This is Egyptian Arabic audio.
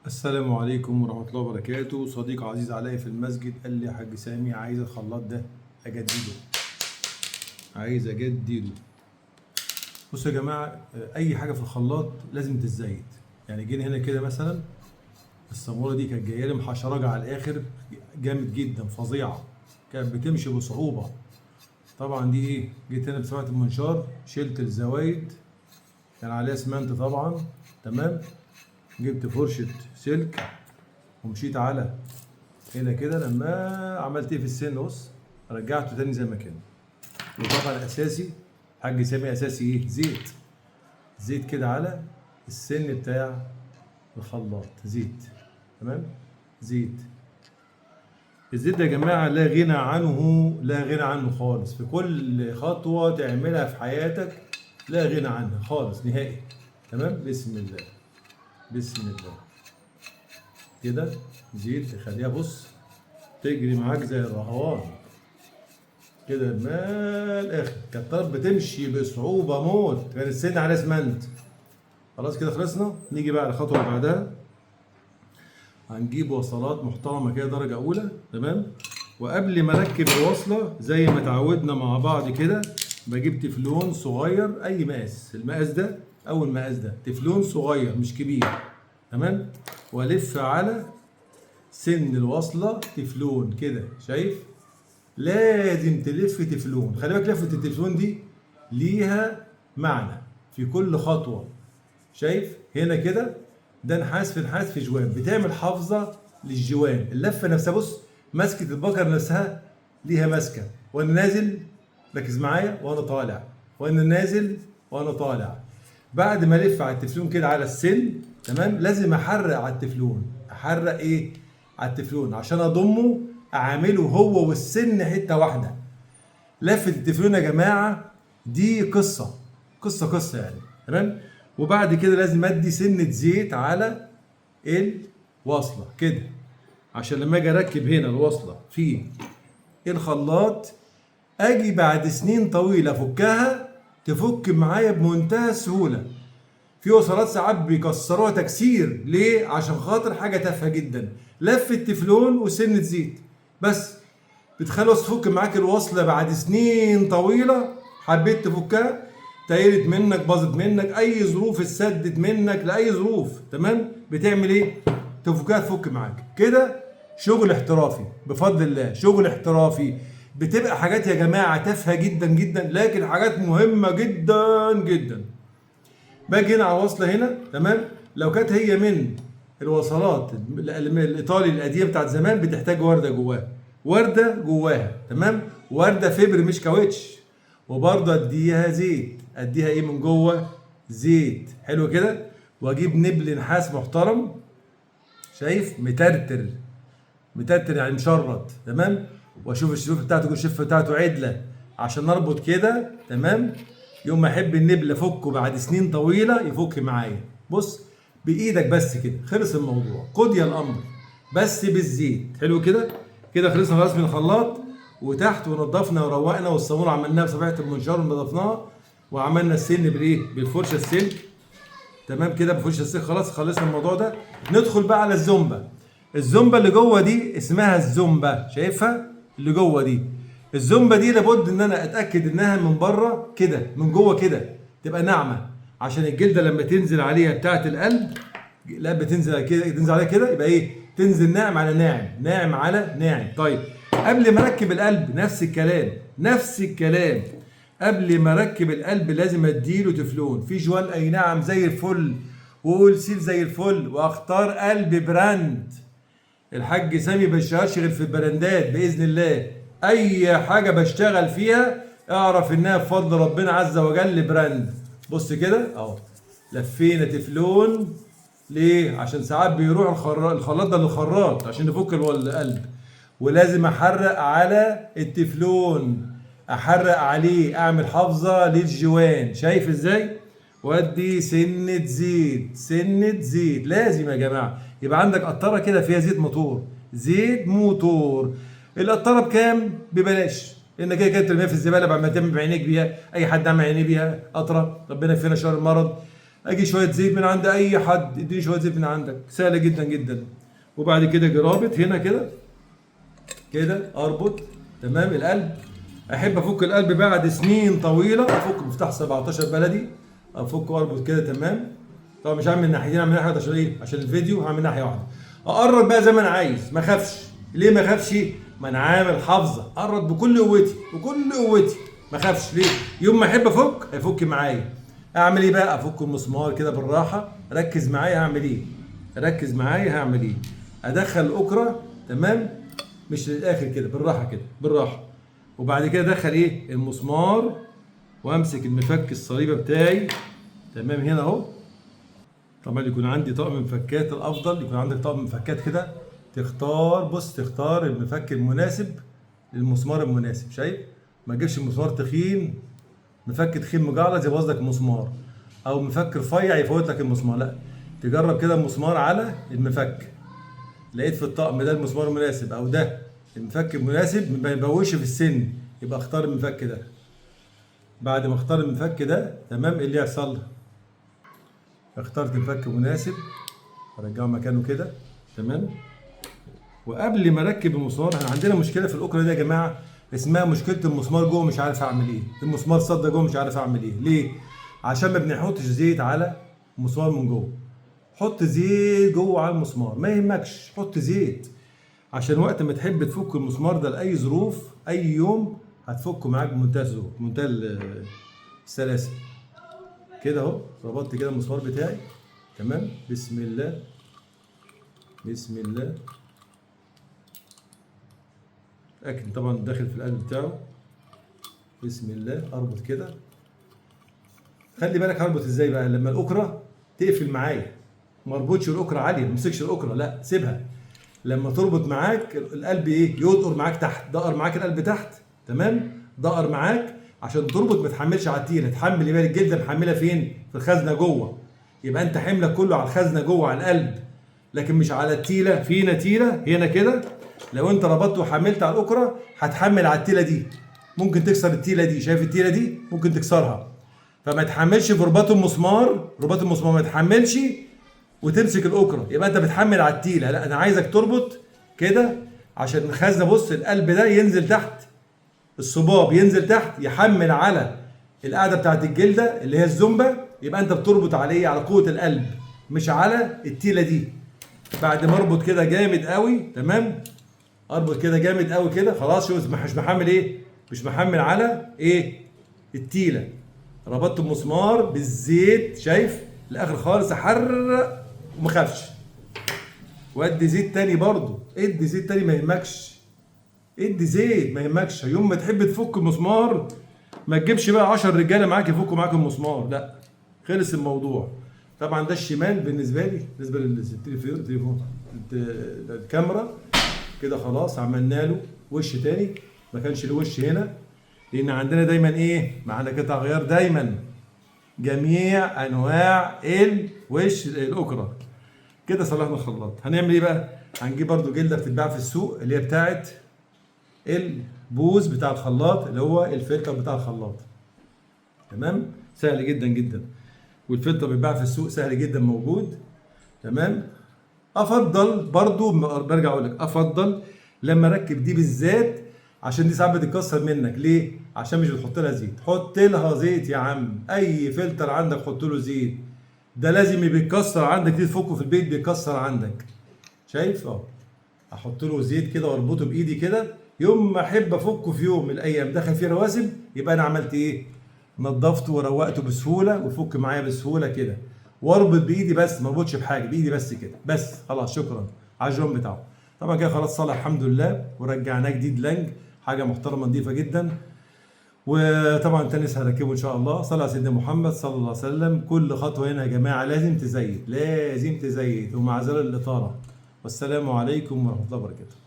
السلام عليكم ورحمة الله وبركاته. صديق عزيز علي في المسجد قال لي يا حاج سامي عايز الخلاط ده أجدده، عايز أجدده. بصوا يا جماعة، أي حاجة في الخلاط لازم تتزيت. يعني جينا هنا كده مثلا الصامولة دي كانت جاية لي محشرجة على الآخر، جامد جدا، فظيعة، كانت بتمشي بصعوبة. طبعا دي إيه، جيت هنا بسرعة المنشار شلت الزوايد، كان عليها اسمنت طبعا، تمام. جبت فرشة سلك ومشيت على هنا كده، لما عملت ايه في السن، بص رجعته تاني زي ما كان. وطبعا اساسي حاج سامي اساسي ايه، زيت، زيت كده على السن بتاع الخلاط، زيت، تمام. زيت، الزيت ده يا جماعة لا غنى عنه، لا غنى عنه خالص. في كل خطوة تعملها في حياتك لا غنى عنها خالص نهائي، تمام. بسم الله، بسم الله كده، زيت تخليها بص تجري معاك زي الرهوان كده ما الاخر. كانت بتمشي بصعوبة موت، كان السن على اسمنت. خلاص كده خلصنا. نيجي بقى على الخطوة اللي بعدها، هنجيب وصلات محترمه كده درجه اولى، تمام. وقبل ما اركب الوصلة زي ما اتعودنا مع بعض كده، بجيب تفلون صغير، اي مقاس، المقاس ده او المقاس ده، تفلون صغير مش كبير، تمام. والف على سن الوصلة تفلون كده، شايف؟ لازم تلف تفلون. خلي بالك لفه التفلون دي ليها معنى في كل خطوة. شايف هنا كده، ده نحاس في نحاس في جوان، بتعمل حافظه للجوان. اللفة نفسها بص، مسكه البكر نفسها ليها مسكه. وانا نازل ركز معايا، وانا طالع، وانا نازل، وانا طالع. بعد ما الف على التفلون كده على السن، تمام، لازم احرق على التفلون. احرق ايه على التفلون؟ عشان اضمه، اعمله هو والسن حتة واحدة. لفه التفلون يا جماعة دي قصة قصة قصة يعني، تمام. وبعد كده لازم ادي سنة زيت على الوصلة كده، عشان لما اجي اركب هنا الوصلة في الخلاط، اجي بعد سنين طويلة افكها، تفك معايا بمنتهى السهولة. في وصلات ساعات بيكسروها تكسير، ليه؟ عشان خاطر حاجة تافهة جدا، لفه تفلون وسنة زيت بس، بتخلص تفك معاك الوصلة بعد سنين طويلة. حبيت تفكها، تايرت منك، باظت منك، اي ظروف اتسدت منك لاي ظروف، تمام، بتعمل ايه؟ تفكها، تفك معاك كده. شغل احترافي بفضل الله، شغل احترافي. بتبقى حاجات يا جماعة تافهة جدا جدا، لكن حاجات مهمة جدا جدا. باجي هنا على الوصلة هنا، تمام. لو كانت هي من الوصلات الايطالي القديمة بتاعت زمان، بتحتاج ورده جواها، ورده جواها، تمام، ورده فبر مش كاوتش. وبرضه اديها زيت، اديها ايه من جوه؟ زيت، حلو كده. واجيب نبل نحاس محترم، شايف؟ مترتر، مترتر يعني مشرط، تمام. واشوف الشفه بتاعته، الشفه بتاعته عدله عشان اربط كده، تمام. يوم ما احب النبل افكه بعد سنين طويلة يفك معايا. بص بايدك بس كده، خلص الموضوع، قضي الامر، بس بالزيت. حلو كده، كده خلصنا خلاص من الخلاط وتحت، ونضفنا وروقنا، والصابون عملناها بصفيحه المنشار ونضفناها، وعملنا السن بالايه؟ بالفرشه السلك، تمام كده، بفرشه السلك. خلاص خلصنا الموضوع ده. ندخل بقى على الزومبا. الزومبا اللي جوه دي اسمها الزومبا، شايفها اللي جوه دي؟ الزومبا دي لابد ان انا اتاكد انها من بره كده، من جوه كده تبقى ناعمة، عشان الجلدة لما تنزل عليها بتاعه القلب، لا بتنزل كده، تنزل عليها كده، يبقى ايه؟ تنزل ناعم على ناعم، ناعم على ناعم. طيب قبل ما اركب القلب نفس الكلام، نفس الكلام. قبل ما اركب القلب لازم اديله تفلون في جوان، اي نعم زي الفل، وقول سيل زي الفل، واختار قلب brand. الحاج سامي ما بيشتغلش غير في البراندات باذن الله. اي حاجة بشتغل فيها اعرف انها بفضل ربنا عز وجل brand. بص كده اهو، لفينا تفلون ليه؟ عشان ساعات بيروح الخلاط ده للخراط عشان نفك القلب، ولازم احرق على التفلون، احرق عليه، اعمل حافظه للجوان. شايف ازاي؟ وادي سنة زيت، سنة زيت. لازم يا جماعة يبقى عندك قطرة كده فيها زيت موتور، زيت موتور. القطرة بكام؟ ببلاش، لان كده كده ترميها في الزبالة بعد ما تعمل بعينيك بيها. اي حد عمل عينيه بيها قطرة، ربنا يكفينا شر المرض. اجي شوية زيت من عند اي حد، اديني شوية زيت من عندك، سهلة جدا جدا. وبعد كده اجي رابط هنا كده كده، اربط تمام. القلب احب افك القلب بعد سنين طويلة، افك مفتاح 17 بلدي، افك واربط كده تمام. طبعا مش هعمل ناحيتين، هعمل ناحية واحدة عشان ايه؟ عشان الفيديو. هعمل ناحية واحدة، اقرب بقى زي ما انا عايز، ما اخافش. ليه ما اخافش؟ ما انا عامل حافظه، اقرب بكل قوتي بكل قوتي، ما اخافش. ليه؟ يوم ما احب افك هيفك معايا. اعمل ايه بقى؟ افك المسمار كده بالراحة. ركز معايا هعمل ايه، ركز معايا هعمل ايه. ادخل الاكره تمام، مش للاخر كده، بالراحة كده بالراحة. وبعد كده ادخل ايه؟ المسمار، وامسك المفك الصليبه بتاعي تمام هنا اهو. طبعا يكون عندي طقم مفكات، الافضل يكون عندك طقم مفكات كده، تختار، بص تختار المفك المناسب للمسمار المناسب. شايف؟ ما تجيبش مسمار تخين، مفك تخين مجعلص يبوظ لك المسمار، او مفك رفيع يفوت لك المسمار. لا، تجرب كده المسمار على المفك، لقيت في الطقم ده المسمار المناسب او ده المفك المناسب، ما يبوش في السن، يبقى اختار المفك ده. بعد ما اختار المفك ده تمام، ايه اللي يحصل؟ اخترت المفك مناسب، ارجعه مكانه كده تمام. وقبل ما اركب المسمار، احنا عندنا مشكلة في الاكره دي يا جماعة، اسمها مشكلة المسمار جوه، مش عارف اعمل ايه. المسمار صدى جوه، مش عارف اعمل ايه. ليه؟ عشان ما بنحطش زيت على المسمار من جوه. حط زيت جوه على المسمار، ما يهمكش، حط زيت، عشان وقت ما تحب تفك المسمار ده لاي ظروف اي يوم هتفكه معاك بمنتهى الظروف، بمنتهى السلاسة كده اهو. ربطت كده المسمار بتاعي تمام، بسم الله بسم الله. اكن طبعا داخل في القلب بتاعه، بسم الله. اربط كده، خلي بالك هربط ازاي بقى لما الاكره تقفل معايا. ما اربطش الاكره عالية، ما امسكش الاكره، لا سيبها. لما تربط معاك القلب ايه؟ يدقر معاك تحت، دقر معاك القلب تحت تمام، دقر معاك عشان تربط، ما تحملش على التيله، تحمل يبقى الجلدة محمله فين؟ في الخزنة جوه، يبقى انت حملك كله على الخزنة جوه على القلب، لكن مش على التيله. في نتيله هنا كده، لو انت ربطت وحملت على الاكره هتحمل على التيله دي، ممكن تكسر التيله دي، شايف التيله دي؟ ممكن تكسرها. فما تحملش في رباط المسمار، رباط المسمار ما تحملش وتمسك الاكره، يبقى انت بتحمل على التيله. لا، انا عايزك تربط كده عشان الخزنة، بص القلب ده ينزل تحت، الصباب ينزل تحت، يحمل على القاعدة بتاعت الجلدة اللي هي الزومبا، يبقى انت بتربط عليه على قوة القلب مش على التيله دي. بعد ما اربط كده جامد قوي تمام، اربط كده جامد قوي كده خلاص، شوف مش محمل ايه، مش محمل على ايه؟ التيله. ربطت المسمار بالزيت، شايف؟ الاخر خالص، احرق وما اخافش. وادي زيت تاني برضو، ادي زيت تاني ما يهمكش، ادي زيت ما يهمكش. يوم ما تحب تفك المسمار ما تجيبش بقى 10 رجاله معاك يفكوا معاك المسمار، لا خلص الموضوع. طبعا ده الشمال بالنسبة لي، بالنسبة للتليفون الكاميرا كده خلاص عملنا له وش تاني، ما كانش له وش هنا، لان عندنا دايما ايه؟ معانا قطع غيار دايما جميع انواع الوش الاكره. كده صلحنا الخلاط. هنعمل ايه بقى؟ هنجيب برضو جلده بتتباع في السوق اللي هي بتاعت البوز بتاع الخلاط، اللي هو الفلتر بتاع الخلاط تمام، سهل جدا جدا. والفلتر بيتباع في السوق سهل جدا، موجود تمام. افضل برضو، برجع اقول لك افضل لما اركب دي بالذات، عشان دي ساعات بتتكسر منك. ليه؟ عشان مش بتحط لها زيت. حط لها زيت يا عم، اي فلتر عندك حط له زيت، ده لازم بيتكسر عندك، دي تفكه في البيت بيتكسر عندك. شايف؟ احط له زيت كده واربطه بايدي كده، يوم ما احب افكه في يوم من الايام دخل فيه رواسب، يبقى انا عملت ايه؟ نظفته وروقته بسهولة وفك معايا بسهولة كده، واربط بايدي بس، ما اربطش بحاجة، بايدي بس كده بس، خلاص شكرا على الجوم بتاعه. طبعا كده خلاص صلح الحمد لله، ورجعناه جديد لانج، حاجة محترمه نظيفة جدا. وطبعا تاني لسه هركبه ان شاء الله. صلى على سيدنا محمد صلى الله عليه وسلم. كل خطوة هنا يا جماعة لازم تزيد، لازم تزيد، ومع زر الاطالة. والسلام عليكم ورحمة الله وبركاته.